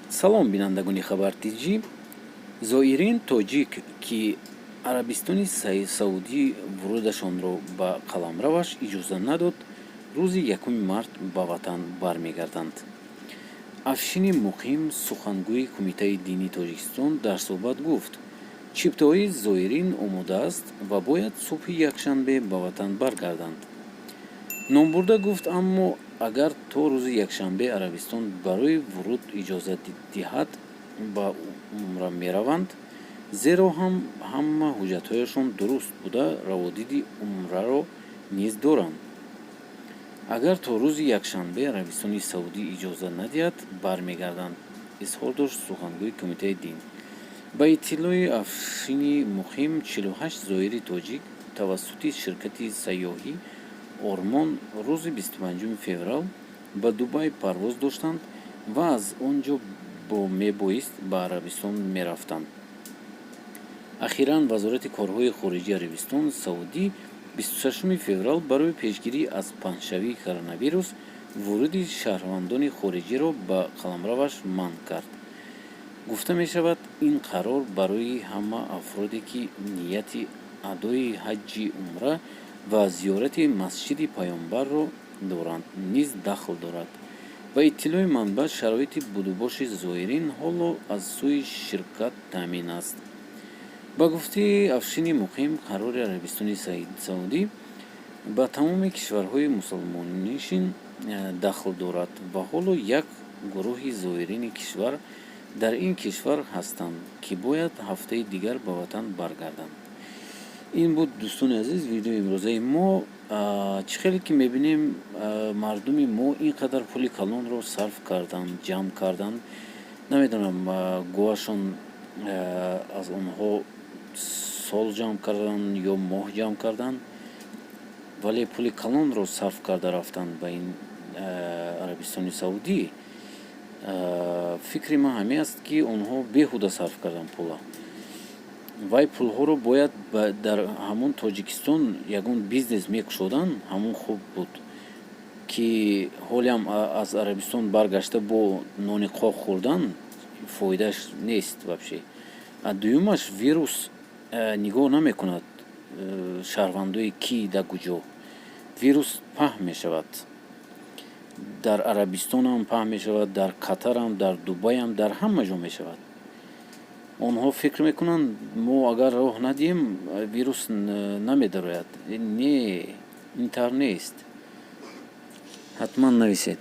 Салом, бинандагони Хабар Тҷӣ. Зоирин тоҷик, ки Арабистони Саудӣ вурудашонро ба қаламраваш иҷоза надод, рӯзи 1 март ба ватан бармегарданд. Афшини Муқим, сухангӯи Кумитаи динии Тоҷикистон, дар суҳбат гуфт, чиптаҳои зоирин омода аст ва бояд субҳи якшанбе ба ватан баргарданд. Номбурда гуфт, аммо агар то рӯзи якшанбе Арабистон барои вуруд иҷоза диҳад, ба умра мераванд, зеро ҳам ҳама ҳуҷҷатҳояшон дуруст буда, раводиди умраро низ доранд. Агар то рӯзи якшанбе Арабистони Саудӣ иҷоза надиҳад, бармегарданд, изҳор дошт сухангӯи Кумитаи дин. Ба иттилои Афшини Муқим, 48 зоири тоҷик тавассути ширкати сайёҳӣ «Ормон» рӯзи 25 феврал ба Дубай парвоз доштанд ва аз он ҷо бо мебоист ба Арабистон мерафтанд. Ахиран Вазорати корҳои хориҷии Арабистон Саудӣ 26 феврал барои пешгирӣ аз паҳншавии коронавирус вуруди шаҳрвандони хориҷиро ба қаламраваш манъ кард. Гуфта мешавад, ин қарор барои ҳама афроде, ки нияти адои ҳаҷҷи умра ва зиёрати масҷиди Паёмбарро доранд, низ дахл дорад. Ба иттилои манбаъ, шароити будубоши зоирин ҳоло аз сӯи ширкат таъмин аст. Ба гуфтаи Афшини Муқим, қарори Арабистони Саудӣ ба тамоми кишварҳои мусулмоннишин дахл дорад ва ҳоло як гурӯҳи зоирини кишвар дар ин кишвар ҳастанд, ки бояд ҳафтаи дигар ба ватан баргарданд. Ин буд, дӯстони азиз, видеои имрӯзаи мо. Чӣ хеле ки мебинем, мардуми мо ин қадар пули калонро сарф карданд, ҷамъ карданд. Намедонам, гӯяшон аз онҳо сол ҷамъ карданд ё моҳ ҷамъ карданд, вале пули калонро сарф карда рафтанд ба ин Арабистони Саудӣ. Фикри ман ҳамин аст, ки онҳо беҳуда сарф карданд пула. Вай пулҳоро бояд дар ҳамон Тоҷикистон ягон бизнес мекушоданд, ҳамон хуб буд, ки ҳолиам аз Арабистон баргашта бо нони қоқ хӯрдан фоидааш нест вообще. Дуюмаш, вирус нигоҳ намекунад, шаҳрвандои ки да куҷо. Вирус паҳн мешавад, дар Арабистонам паҳн мешавад, дар Қатарам, дар Дубайам, дар ҳама ҷо мешавад. Онҳо фикр мекунанд, мо агар роҳ надиҳем, вирус намедарояд. Не, ин тавр нест. Ҳатман нависед.